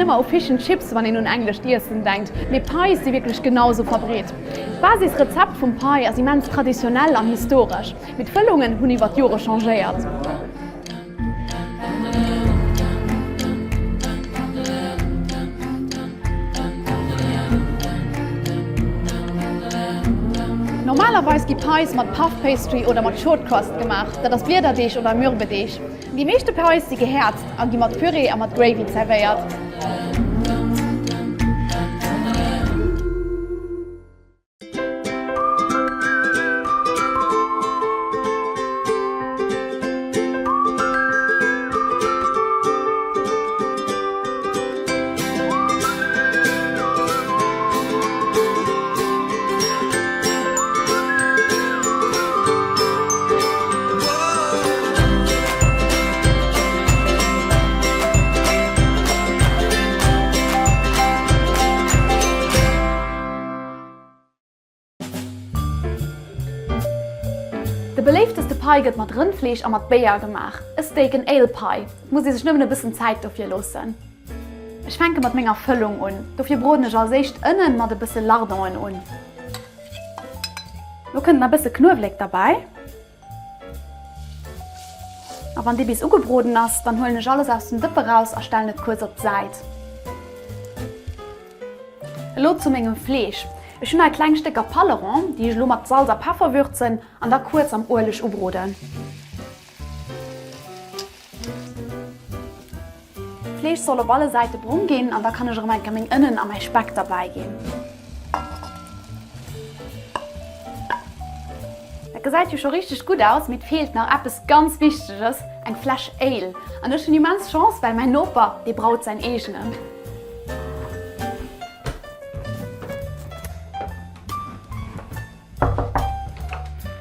ëmmer u Fish and Chips, wann een un englescht Iessen denkt, mee Pies si wierklech genau sou verbreet. D'Basisrezept vum Pie ass immens traditionell an historesch, mee d'Fëllungen hunn iwwer d'Jore changéiert. Normalerweis gi Pies mat Puff Pastry oder mat Shortcrust gemaach, dat ass Bliederdeeg oder Mürbedeeg. Déi meeschte Pies si gehäerzt a gi mat Püree a mat Gravy zerwéiert. De beléifteste Pie gëtt mat Rëndfleesch a mat Béier gemaach, e Steak and Ale Pie. Et muss ee sech nëmmen e bëssen Zäit dofir loossen. Ech fänke mat menger Fëllung un. Dofir broden ech als éischt Ënnen mat e bësse Lardonen un. Lo kënnt nach e bësse Knuewelek derbäi. A wann dee bis ugebroden ass, dann huelen ech alles aus dem Dëppe raus a stellen et kuerz op d'Säit. Elo zu mengem Fleesch, Ech hunn hei kleng Stécker Paleron, déi ech elo mat Salz a Peffer würzen an da kuerz am Ueleg ubroden. D'Fleesch soll op alle Säite brong ginn an da kann ech erëm eng Kéier meng Ënnen a mäi Speck derbäi ginn. Dat gesäit jo scho richteg gutt aus, mee et feelt nach eppes ganz Wichteges, eng Fläsch Ale. An ech hunn immens Chance, well mäin Noper, dee braut säin eegenen.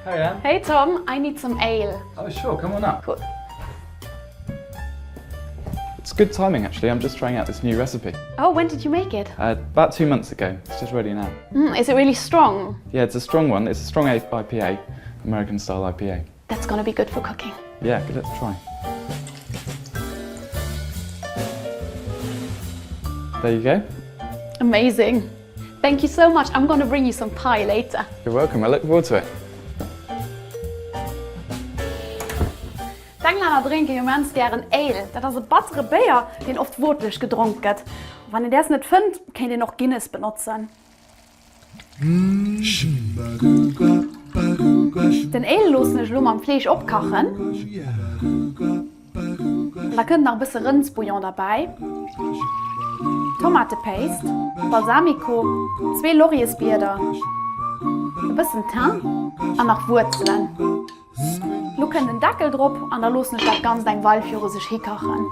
Hey Anne. Hey Tom, I need some ale. Oh sure, come on up. Cool. It's good timing actually, I'm just trying out this new recipe. Oh, when did you make it? Uh, about two months ago. It's just ready now. Mm, is it really strong? Yeah, it's a strong one. It's a strong IPA, American style IPA. That's gonna be good for cooking. Yeah, give it a try. There you go. Amazing. Thank you so much. I'm gonna bring you some pie later. You're welcome. I look forward to it. D'Englänner drénken immens gären Ale. Dat ass e battere Béier, deen oft wootlech gedronk gëtt. Wann een däers net fënnt, kéint een och Guinness benotzen. Den Ale loossen ech elo mam Fleesch opkachen. An da kënnt nach e bësse Rëndsbouillon derbäi, Tomatepaste, Balsamico, zwee Lauriersblieder, e bëssen Thym an nach Wuerzelen. Elo kënnt en Deckel drop an da loossen ech dat Ganzt eng Weil viru sech hikachen.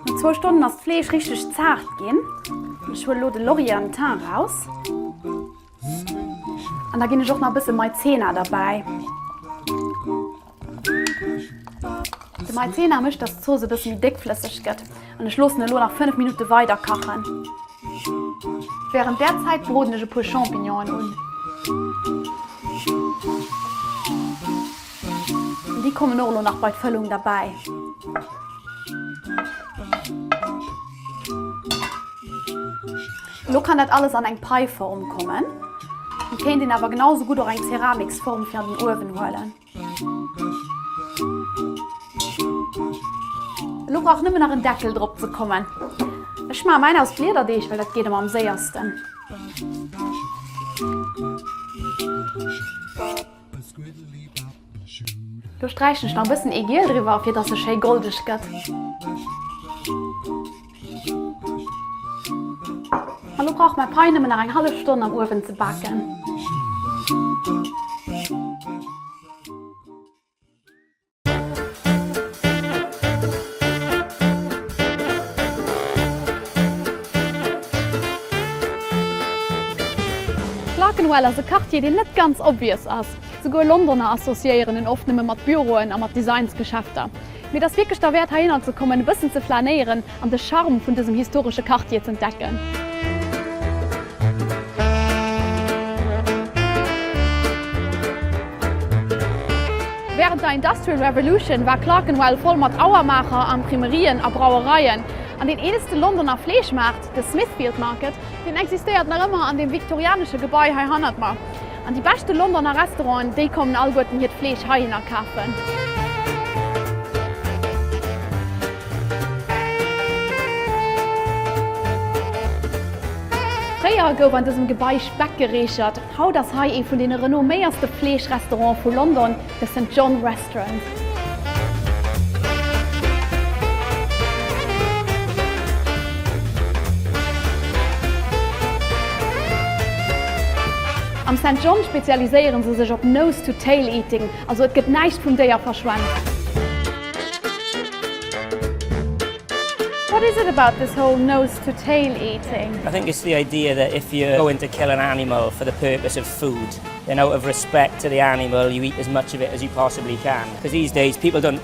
No zwou Stonnen ass d'Fleesch richteg zaart ginn. Ech huele lo de Laurier an den Thym raus. An da ginn ech och nach e bësse Maizena derbäi. De Maizena mécht, dass d'Zooss e bësse méi déckflësseg gëtt. An ech loossen elo nach 5 Minutte weider kachen. Wärend där Zäit broden ech e puer Champignonen un. Déi kommen och elo nach bei d'Fëllung derbäi. Elo kann dat alles an eng Paiform kommen. Et kéint een awer genau sou gutt och eng Ceramiksform fir an den Uewen huelen. Elo brauch nëmmen nach en Deckel drop ze kommen. Ech maache mäin aus Bliederdeeg, well dat geet ëmmer am séiersten. Lo sträichen ech nach e bëssen Eegiel driwwer, fir dass se schéi goldeg gëtt. An lo brauch mäi Pai nëmmen nach eng hallef Stonn am Uewen ze baken. Clerkenwell ass e Quartier, deen net ganz obvious ass. Souguer Londoner associéieren en oft nëmme mat Büroen a mat Designsgeschäfter. Mee et ass wierklech derwäert heihinner ze kommen, e bëssen ze flanéieren an de Charme vun dësem historesche Quartier z'entdecken. der Industrial Revolution war Clerkenwell voll mat Auermaacher, Imprimerien a Brauereien. An deen eelste Londoner Fleeschmaart, de Smithfield Market, deen existéiert nach ëmmer an deem viktorianesche Gebai hei hannert mer. An déi beschte Londoner Restauranten, déi kommen alleguerten hiert Fleesch heihinner kafen. Fréier gouf an dësem Gebai Speck gereechert. Haut ass hei ee vun deene renomméierste Fleeschrestaurante vu London, de Saint John Restaurant. Am Saint John spezialiséiere se sech op Nose to Tail Eating, also et gëtt näischt vum Déier verschwent. What is it about this whole nose to tail eating? I think it's the idea that if you're going to kill an animal for the purpose of food, then out of respect to the animal, you eat as much of it as you possibly can. Because these days, people don't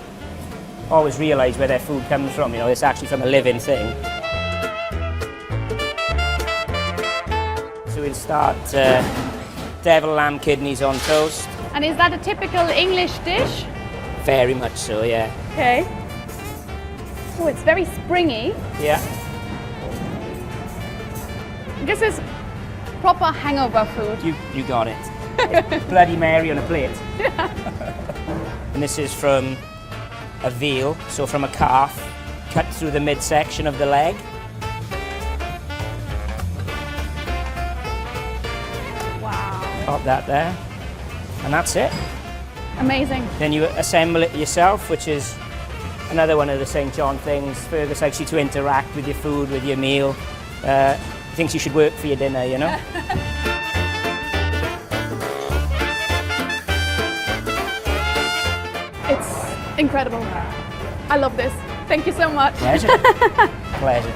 always realise where their food comes from, you know, it's actually from a living thing. So we'll start uh, devil lamb kidneys on toast. And is that a typical English dish? Very much so, yeah. Okay. Oh, it's very springy. Yeah. This is proper hangover food. You, you got it. Bloody Mary on a plate. Yeah. and this is from a veal, so from a calf, cut through the midsection of the leg. Wow. Pop that there. And that's it. Amazing. Then you assemble it yourself, which is another one of the St. John things. Fergus likes you to interact with your food, with your meal. Uh, thinks you should work for your dinner, you know? It's incredible. I love this. Thank you so much. Pleasure. Pleasure.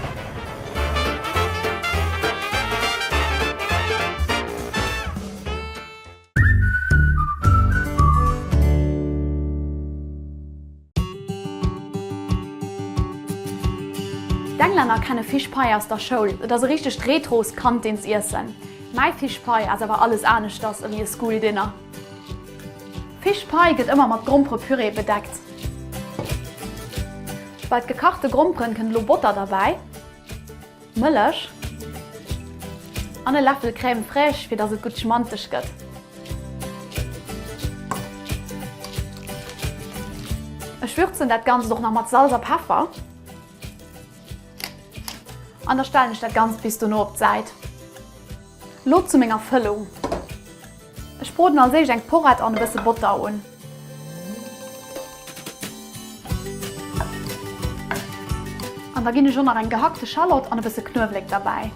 D'Englänner kenne Fish Pie aus der Schoul, et ass e richtegt Retros-Kantinsiessen. Mäi Fish Pie ass awer alles aneschters ewéi e School Dinner. Fish Pie gëtt ëmmer mat Gromperepüree bedeckt. Bei d'gekachte Gromperen kënnt elo Botter derbäi. Mëllech an e Läffel Crème fraîche fir dass et gutt schmanteg gëtt. Ech würzen dat Ganzt och nach mat Salz a Peffer an da stellen ech dat Ganzt bis dono op d'Säit. Lo zu menger Fëllung. Ech broden als éischt eng Porrett an e bësse Botter un. An da ginn ech och nach eng gehackte Schallott an e bësse Knuewelek derbäi.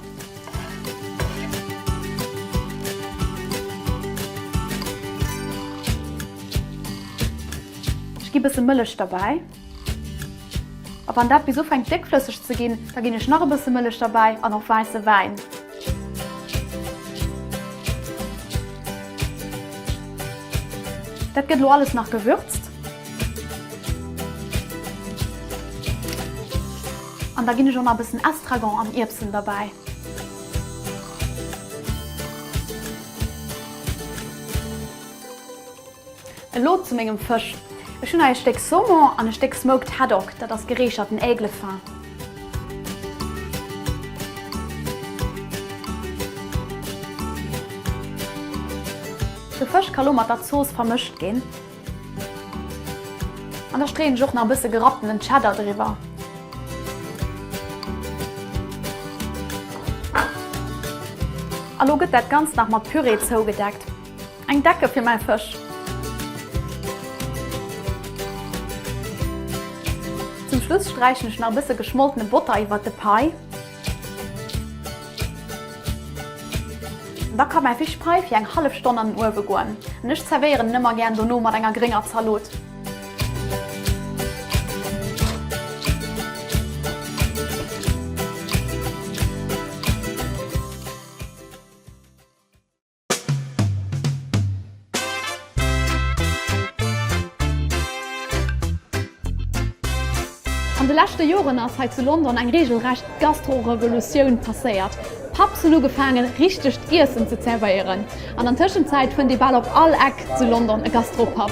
Ech gi bësse Mëllech derbäi. A wann dat bis ufänkt déckflësseg ze ginn, da ginn ech nach e bësse Mëllech derbäi an och wäisse Wäin. Dat gëtt elo alles nach gewürzt. An da ginn ech och nach e bëssen Estragon an Ierbsen derbäi. Elo zu mengem Fësch. Ech hunn hei e Stéck Saumon an e Stéck Smoked Haddock, dat ass gereecherten Aiglefin. De Fësch ka lo mat der Zooss vermëscht ginn. An da streeën ech och nach e bësse gerapptenen Cheddar driwwer. A lo gëtt dat Ganzt nach mat Püree zougedeckt. Eng Decke fir mäi Fësch. Zum Schluss sträichen ech nach e bësse geschmoltene Botter iwwert de Pie. Da ka mäi Fischpai fir eng hallef Stonn an den Uewe goen. An ech zerwéieren en ëmmer gären dono mat enger grénger Zalot. An de leschte Joren ass hei zu London eng reegelrecht Gastro-Revolutioun passéiert. Pubs hunn ugefaangen, richtegt Iessen ze zerwéieren. An an Tëschenzäit fënnt ee bal op all Eck zu London e Gastropub.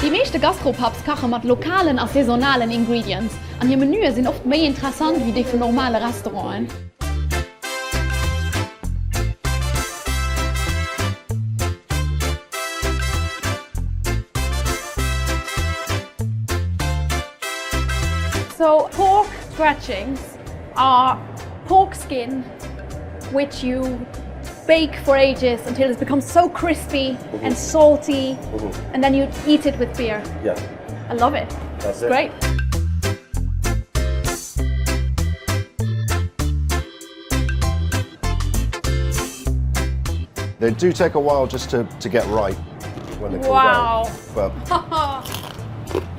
Déi meeschte Gastropubs kache mat lokalen a saisonalen Ingredients an hir Menüe sinn oft méi interessant wéi déi vun normale Restauranten. So pork scratchings are pork skin which you bake for ages until it becomes so crispy and salty and then you eat it with beer. Yeah. I love it. That's it. Great. They do take a while just to, to get right when they cool Wow. down. But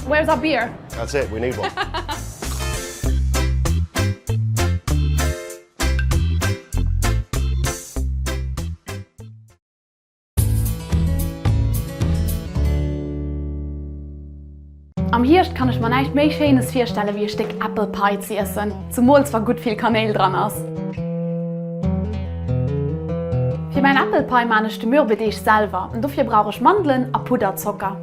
Where's our beer? that's it, we need one. Am Hierscht kann ech mer näischt méi Schéines virstelle wéi e Stéck Apple Pie z'iessen, zumools wa gutt vill Kanéil dran ass. Fir mäin Apple Pie maan ech de Mürbedeeg selwer, an dofir brauch ech Mandelen a Pudderzocker.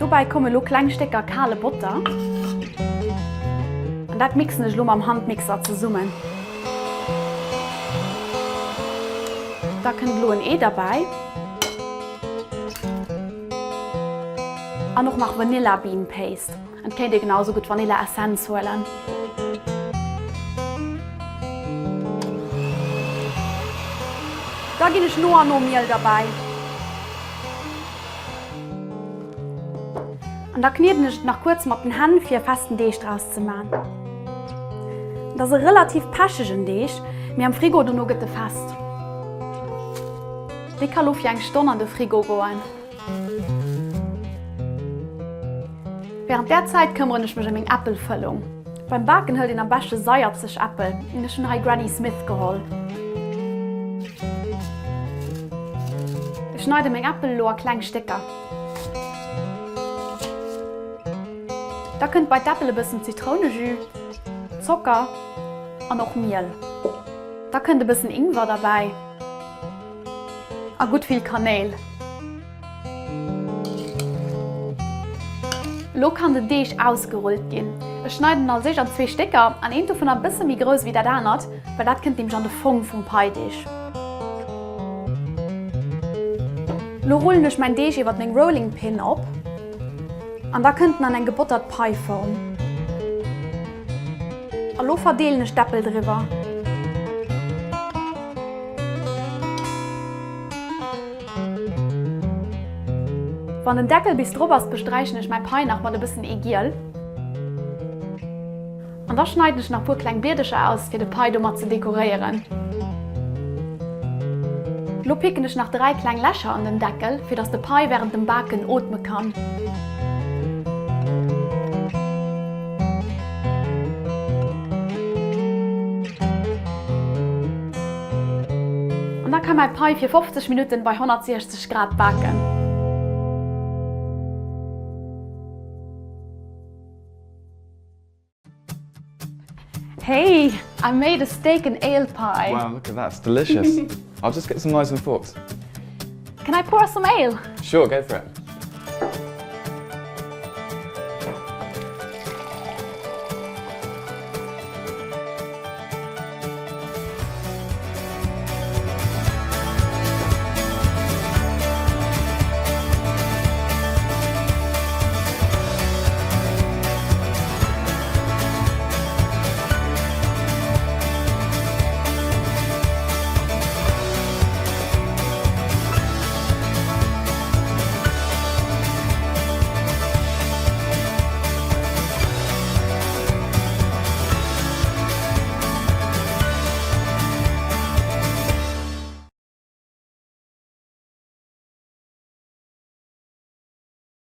Dobäi komme lo kleng Stécker kale Botter an dat mixen ech lo mam Handmixer zesummen. Da kënnt elo en Ee derbäi an och nach Vanilla Bean Paste. Et kéint ee genau sou gutt Vanilla Essenz huelen. Da ginn ech no an no Miel derbäi. An da knieden ech et nach kuerz mat den Hänn fir e festen Deeg draus ze man. Et ass e relativ pechegen Deeg, mee am Frigo dono gëtt e fest. Dee ka lo fir eng Stonn an de Frigo goen. Während där Zäit këmmeren ech mech ëm meng Äppelfëllung. Beim Baken hëlt een am beschte saierzeg Äppel, ech hunn hei Granny Smith geholl. Ech schneide meng Äppel elo a kleng Stécker. Da kënnt bei d'Äppel e bëssen Zitrounejus, Zocker an och Miel. Da kënnt e bëssen Ingwer derbäi a gutt vill Kanéil. Elo kann den Deeg ausgerullt ginn. Ech schneiden en als éischt an zwee Stécker an eent dovunner e bësse méi grouss wéi dat anert, well dat kënnt nämlech an de Fong vum Paideeg. Elo rullen ech mäin Deeg iwwert meng Rolling Pin op an da kënnt en an eng gebottert Paiform. A lo verdeelen ech d'Äppel driwwer. Wann den Deckel bis drop ass besträichen ech mäi Pie nach mat e bëssen Eegiel. An da schneiden ech nach puer kleng Bliedercher aus fir de Pie domat ze dekoréieren. Lo picken ech nach 3 kleng Lächer an den Deckel fir dass de Pie während dem Baken ootme kann. An da ka mäi Pie fir 50 Minutten bei 160 Grad baken. Hey, I made a steak and ale pie. Wow, look at that, it's delicious. I'll just get some knives and forks. Can I pour us some ale? Sure, go for it.